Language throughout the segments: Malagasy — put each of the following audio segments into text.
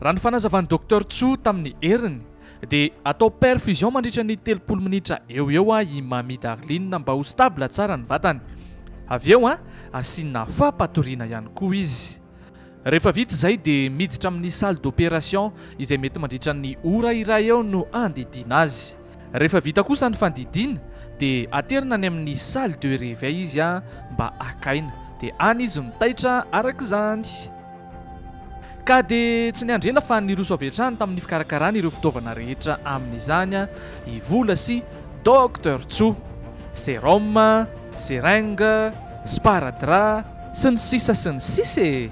Raha ny fanazavan'ny Docteur Tso tamin'ny heriny dia atao perfusion mandritra ny 30 minitra eo ho eo i Mamy Darline mba ho stable tsara ny vatany. Avy eo asiana fampatoriana ihany koa izy. Rehefa vita izay dia miditra amin'ny salle d'opération izay mety mandritra ny ora iray eo no andidiana azy. Rehefa vita kosa ny fandidiana dia aterina any amin'ny salle de réveil izy mba haka aina. Dia any izy no taitra araka izany. Ka dia tsy niandry ela fa niroso avy hatrany tamin'ny fikarakarana ireo fitaovana rehetra amin'izany i Vola sy Docteur Tso. Sérum, seringue, sparadrap, sy ny sisa sy ny sisa e!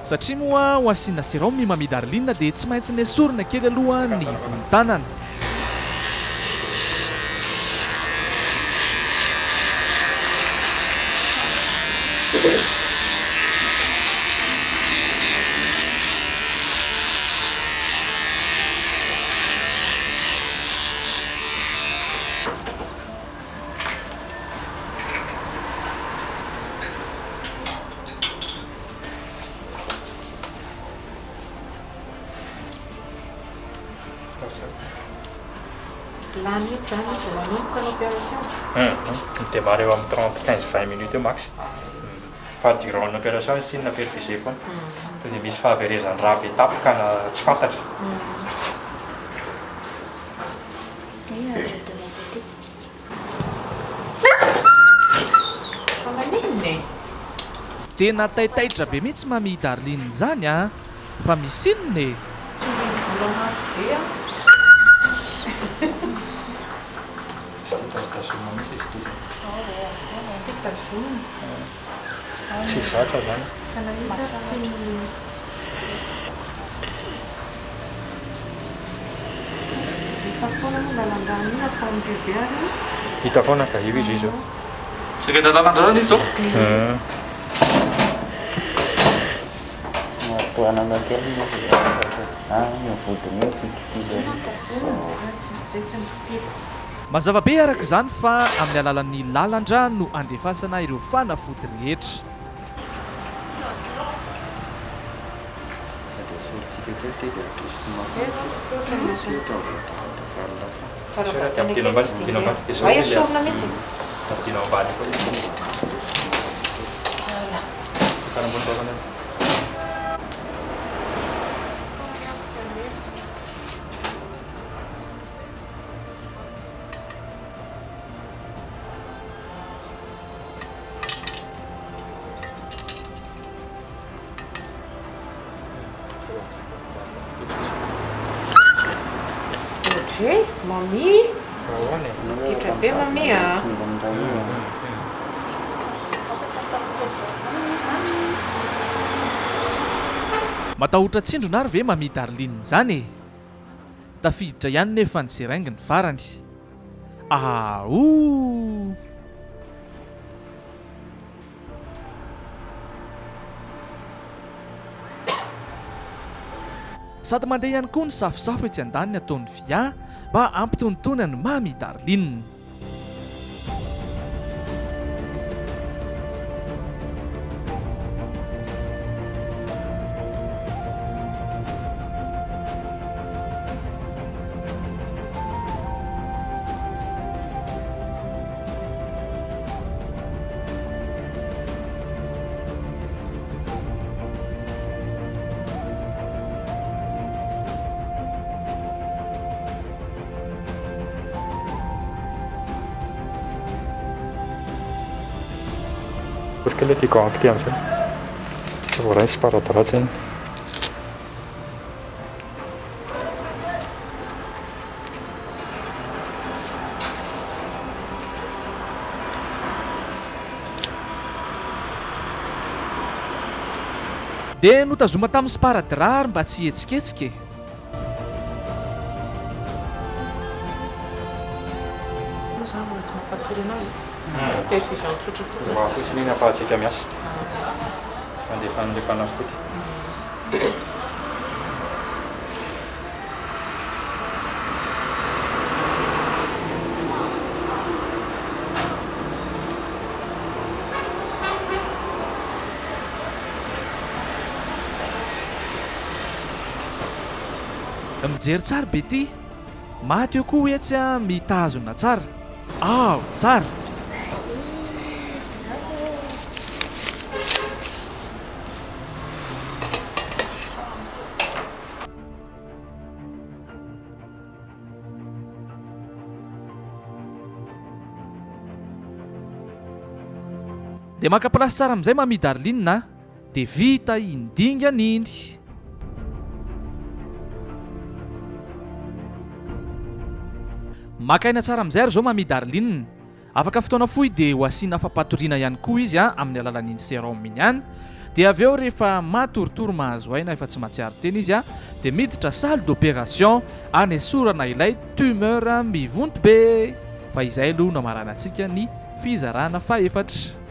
Satria moa ho asiana sérum i Mamie Darline dia tsy maintsy nesorina kely aloha ny volon-tanana. Lany mihitsy izany vao manomboka ny opération. Mi-démarre eo amin'ny 30, 15, 20 minutes eo max. Fa durant ny opération izy tsinona perfusé foana. Tonga dia misy fahaverezan-drà be tampoka na tsy fantatra. Fa maninona e? Tena taitaitra be mihitsy Mamy Darline zany a! Fa misy inona e? Tsy omeny vola maro be aho. Tsy tazomina mihitsy izy ity zany. Tsy tia tazomina. Tsy zatra zany. Fa na iza ary tsy. Hita foana moa lalan-drano iny afahan'ny bebe ary io. Hita foana ka, io izy io zao. Seketa lalan-drano izy zao. Tohanana kely moa dia any ny vodiny eo kikikizana. Mazava be araka izany fa amin'ny alalan'ny lalan-drà no andefasana ireo fanafody rehetra. Ohatry e, mamie. Ditra be mamie a. Matahotra tsindrona ary ve Mamie Darline izany e? Tafiditra ihany nefa ny seringue ny farany. Aouu! Sady mandeha ihany koa ny safosafo etsy andaniny ataon'i Fia mba hampitonitony an'i Mamy Darline. Ory kely ity gant ity amin'izay. Tsy voaray sparadrap iny. Dia notazoma tamin'ny sparadrap ary mba tsy hihetsiketsika e. Moa zany mbola tsy mampatory anao e? Perfusion tsotra fotsiny. Mba fotsiny iny ahafahantsika miasa. Mandefa an'ilay fanafody. Mijery tsara Betty. Maty eo koa etsy a mitazona tsara. Ao tsara. Dia maka place tsara amin'izay Mamie Darline a! Dia vita iny dingana iny. Maka aina tsara amin'izay ary izao Mamie Darline. Afaka fotoana fohy dia ho asiana fampatoriana ihany koa izy amin'ny alalan'iny sérum iny ihany. Dia avy eo rehefa matoritory mahazo aina efa tsy mahatsiaro tena izy dia miditra salle d'opération anesorana ilay tumeur mivonto be. Fa izay aloha no hamaranantsika ny fizarana fahefatra.